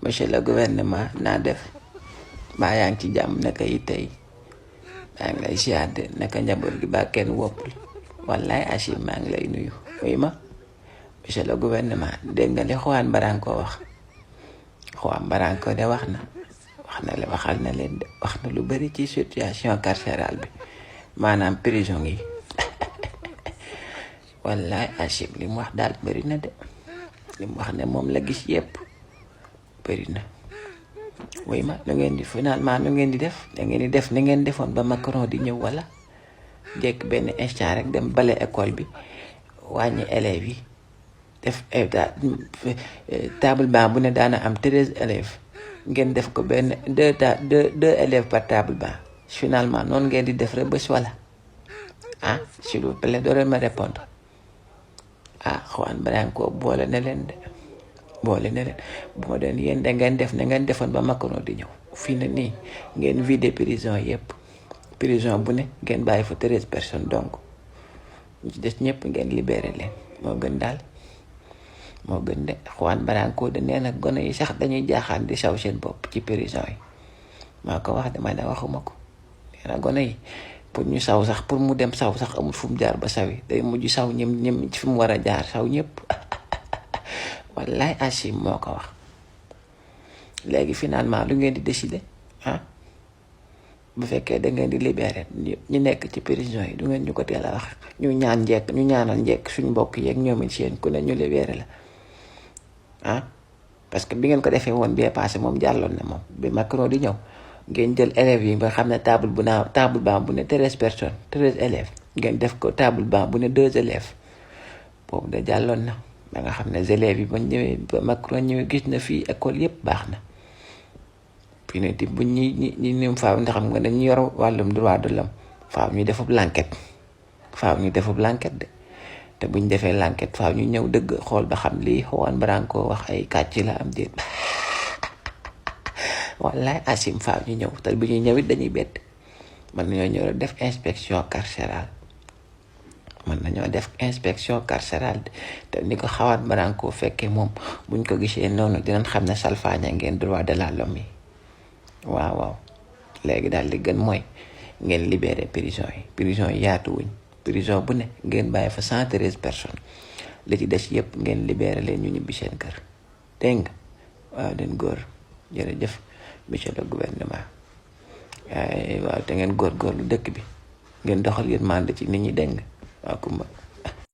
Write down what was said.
monsieur le gouvernement naa def mbaa yaa ngi ci jàmm naka yi tey maa ngi lay ziar de naka njaboot gi ba kenn woppul wallaay Achim maa ngi lay nuyu oui ma monsieur le gouvernement dégg nga li Juan Branco wax Juan Branco de wax na waxal na leen de wax na lu bari ci situation carcérale bi maanaam prison yi wallaay Achim li mu wax daal bari na de li mu wax ne moom la gis yépp bari na oui ma lu ngeen di finalement lu ngeen di def da ngeen di def ni ngeen defoon ba Macron di ñëw wala jekk benn instant rek dem bale école bi wàññi élèves yi def table banc bu ne daana am 13 élèves ngeen def ko benn deux élèves par table banc finalement noonu ngeen di def rek bés wala ah s'il vous plaît doo leen ma répondre ah Juan Branco boole ne leen de boole ne leen boo den yéen da ngeen def na ngeen defoon ba Macron di ñëw fii ne nii ngeen vide prison yépp prison bu ne ngeen bàyyi fa 13 personnes donc ñu ci des ñëpp ngeen libéré leen moo gën daal moo gën de Juan Branco de nee na gone yi sax dañuy jaaxaan di saw seen bopp ci prison yi maa ko wax dama ne waxuma ko nee na gone yi pour ñu saw sax pour mu dem saw sax amul fu mu jaar ba sawi day mujj saw ñëm fi mu war a jaar saw ñëpp wallaay Achim moo ko wax léegi finalement lu ngeen di décider ah bu fekkee da ngeen di libérer ñu nekk ci prison yi du ngeen ñu ko teel a wax ñu ñaanal njekk suñu mbokk yeeg ñoom it seen ku ne ñu libéré la ah parce que bi ngeen ko defee woon bee passé moom jàlloon na moom bi Macron di ñëw ngeen jël élèves yi nga xam ne table banc bu ne 13 personnes 13 élèves ngeen def ko table banc bu ne 2 élèves boobu de jàlloon na ba nga xam ne élèves yi ba ñëwee ba Macron ñëwee gis na fii école yépp baax na fii ne ti buñ ñi faaw ndax xam nga dañuy yor wàllum droit de l'homme faaw ñu defub l'enquête de te buñ defee l'enquête faaw ñu ñëw dëgg xool ba xam lii Juan Branco wax ay kàcc la am déet wallaay Achim faaw ñu ñëw te bu ñuy ñëwit dañuy bett mën nañoo ñëw def inspection carcérale te ni ko Juan Branco fekkee moom buñ ko gisee noonu dinañ xam ne salfaaña ngeen droit de l'homme yi waaw léegi daal li gën mooy ngeen libéré prison yi yaatuwuñ prison bu ne ngeen bàyyi fa 113 personnes li ci des yëpp ngeen libéré leen ñu ñibbi seen kër dégg nga waaw den góor jërëjëf monsieur le gouvernement waaw te ngeen góorgóorlu dëkk bi ngeen doxal yéen mànd ci nit ñi dégg nga waaw kumba